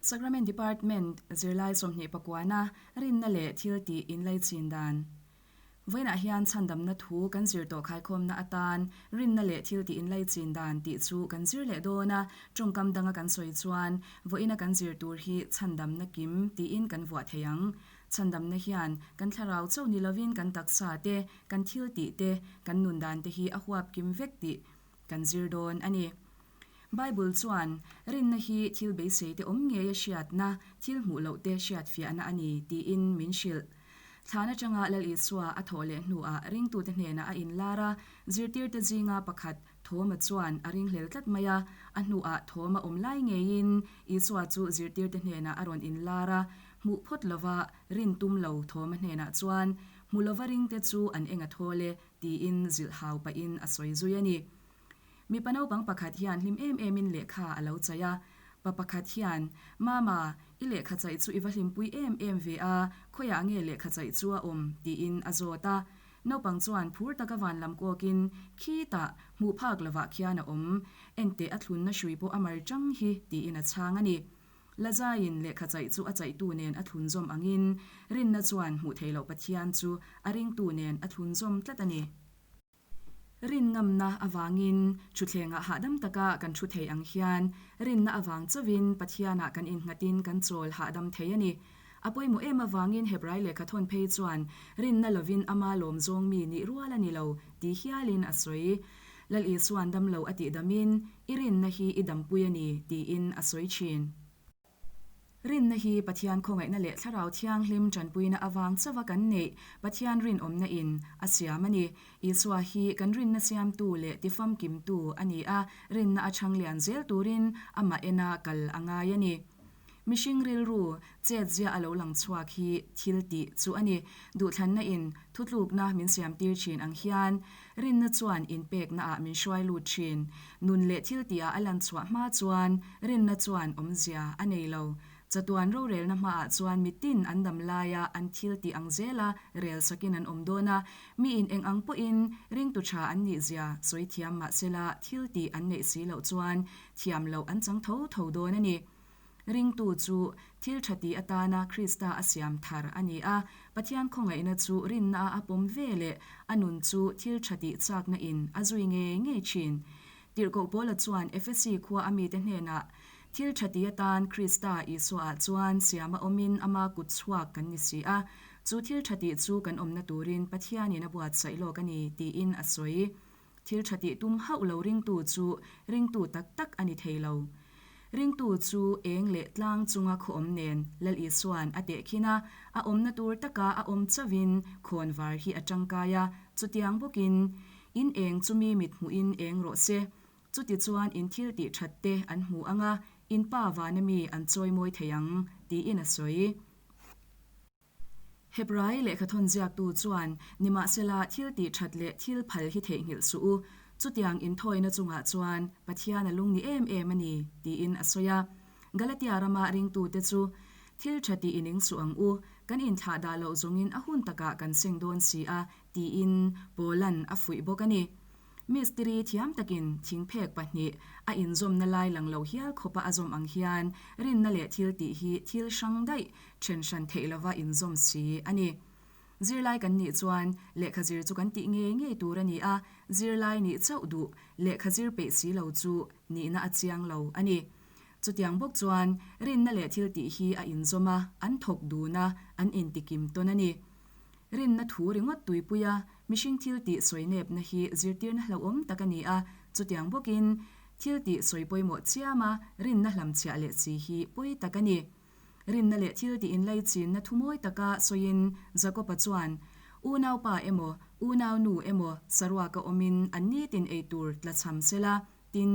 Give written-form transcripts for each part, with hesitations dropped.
Sacrament Department zirlai 20 pakuana rinna leh thil tih inlaichin dan. Vawiinah hian chhandamna thu kan zir tawh khaikhawmna atan rinna leh thil tih inlaichin dan tih chu kan zir leh dawn a, tawngkam danga kan sawi chuan vawiina kan zir tur hi chhandamna kim tiin kan vuah thei ang. Chhandamna hian kan thlarau chauh ni lovin kan taksa te, kan thil tih te, kan nun dan te hi a huap kim vek tih kan zir dawn a ni. Bible chuan, Rinna hi thil beisei te awm ngei a hriatna, thil hmuh loh te hriat fiahna a ni, tiin min hrilh. Thlan atanga Lal Isua a thawh leh hnuah ringtute hnenah a inlar a, zirtirte zinga pakhat Thoma chuan a ringhlel tlat mai a, a hnuah Thoma awm lai ngeiin Isua chu zirtirte hnenah a rawn inlar a, hmuh phawt lova rin tum lo Thoma hnenah chuan, Hmu lova ringte chu an eng a thawl e, tiin zilh hau pahin a sawi zui a ni. Mipa naupang pakhat hian hlim em emin lehkha a lo chaih a. Pa pakhat hian, Mama, i lehkha chaih chu i va hlimpui em em ve a, khawiah nge lehkha chaih chu a awm? tiin a zawt a. Naupang chuan phur taka van lam kawkin, Khitah, hmuh phak lovah khian a awm. Enteh a thlunna hrui pawh a mar chang hi, tiin a chhang a ni. Lazaiin lehkha chaih chu a chaihtu nen a thlunzawm angin, rinna chuan hmuh theih loh Pathian chu a ringtu nen a thlunzawm tlat a ni. Rin ngamna avangin thutthlengah hahdam taka kan thu thei ang hian rinna avang chauhin Pathianah kan innghatin kan chawl hahdam thei a ni. A pawimawh em avangin Hebrai lehkha thawn phei chuan rinna lovin ama lawm zawng mi nih rual a ni lo ti hialin a sawi. Lal Isuan damlo a tih damin i rinna hi i dampui a ni tiin a sawi thin. Rinna hi Pathian khawngaihna leh Thlarau Thianghlim tanpuina avang chauha kan neih Pathian rinawmna in a siam a ni. Isua hi kan rinna siamtu leh tifamkimtu a ni a, rinna a chhang lian zel turin amah ena kal a ngai a ni. Mihring rilru chetzia a lo lang chhuak hi thil tih chu a ni. Duhthlanna in thutlukna min siamtir thin ang hian Rinna chuan inpekna ah min hruai lut thin. Nun leh thil tih ah a lan chhuah hma chuan rinna chuan awmzia a nei lo. Chatuan rorelna hma ah chuan mitin an dam laia an thil tih ang zela rel sakin an awm dawn a, miin eng ang pawhin ringtu tha an nih zia sawi thiam mahsela thil tih an neih si loh chuan thiam loh an chang tho tho dawn a ni. Ringtu chu thil tha ti atana Krista a siam thar a ni a, Pathian khawngaihna chu rinna a pawm ve leh a nun chu thil tha tih chakna in a zui ngei ngei thin. Tirhkoh Paula chuan Efesi khua a mite hnenah, Thil tha ti atan Krista Isuaah chuan siama awmin ama kut chhuak kan ni si a, chu thil tha tih chu kan awmna turin Pathianin a buatsaih lawk a ni, tiin a sawi. Thil tha tih tum hauh lo ringtu chu ringtu tak tak a ni thei lo. Ringtu chu eng leh tlang chunga khaw awm nen Lal Isua'n a tehkhin a, a awmna tur taka a awm chauhin khawn var hi a tangkai a, chutiang bawkin, In eng chu mi mit hmuhin eng rawh se, chutichuan in thil tih that te an hmu ang a, in Pa vana mi an chawimawi thei ang, tiin a sawi. Hebrai lehkhathawn ziaktu chuan, Nimahsela, thil tih that leh thil phal hi theihnghilh suh u, chutiang inthawina chungah chuan Pathian a lung ni em em a ni, tiin a sawi a. Galatia rama ringtute chu, Thil tha tih i ning suh ang u, kan inthlah dah loh zawngin a hun takah kan seng dawn si a, tiin Paula'n a fuih bawk a ni. Mistiri thiam takin thingphek pahnih a inzawmna lai lang lo hial khawpa a zawm ang hian rinna leh thil tih hi thil hrang daih then hran theih lova inzawm si a ni. Zirlai kan nih chuan lehkha zir chu kan tih ngei ngei tur a ni a, zirlai nih chauh duh lehkha zir peih si lo chu nihna a chiang lo a ni. Chutiang bawk chuan rinna leh thil tih hi a inzawm a, an thawk dun a, an intikim tawn a ni. Rinna thu ringawt tuipui a, mihring thil tih sawi nepna hi zirtirna hlauhawm tak a ni a, chutiang bawkin thil tih sawi pawimawh chiama rinna hlamchhiah leh chi hi pawi tak a ni. Rinna leh thil tih inlaichinna thu mawi taka sawiin Jakob-a chuan, Unaupa emaw, unaunu emaw saruaka awmin an nitin ei tur tlachham sela, tin,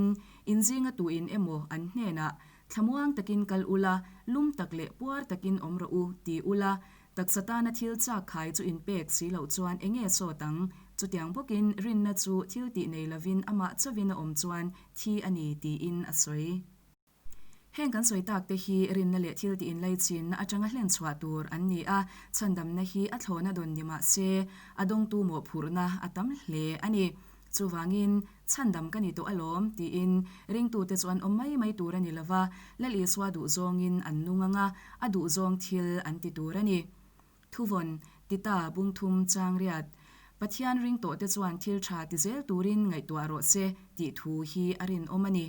inzinga tuin emaw an hnenah, Thlamuang takin kal ula, lum tak leh puar takin awm rawh u, ti ula, Taksa tana thil chak khai chu inpek si loh chuan eng nge sawt ang? Chutiang bawkin rinna chu thil tih nei lovin amah chauhin a awm chuan thi a ni tiin a sawi. Heng kan sawi tak te hi rinna leh thil tih inlaichinna atanga hlen chhuah tur an ni a, chhandamna hi a thlawna dawn ni mah se a dawngtu mawhphurhna a tam hle a ni. Chuvangin, Chhandam ka ni tawh alawm, tiin ringtute chu an awm mai mai tur a ni lova, Lal Isua duhzawngin an nung ang a, a duhzawng thil an ti tur a ni. Thuvawn, Tita, Bungthum, Changriat, Pathian ring tawhte chuan thil tha ti zel turin ngaihtuah rawh se tih thu hi a rinawm a ni.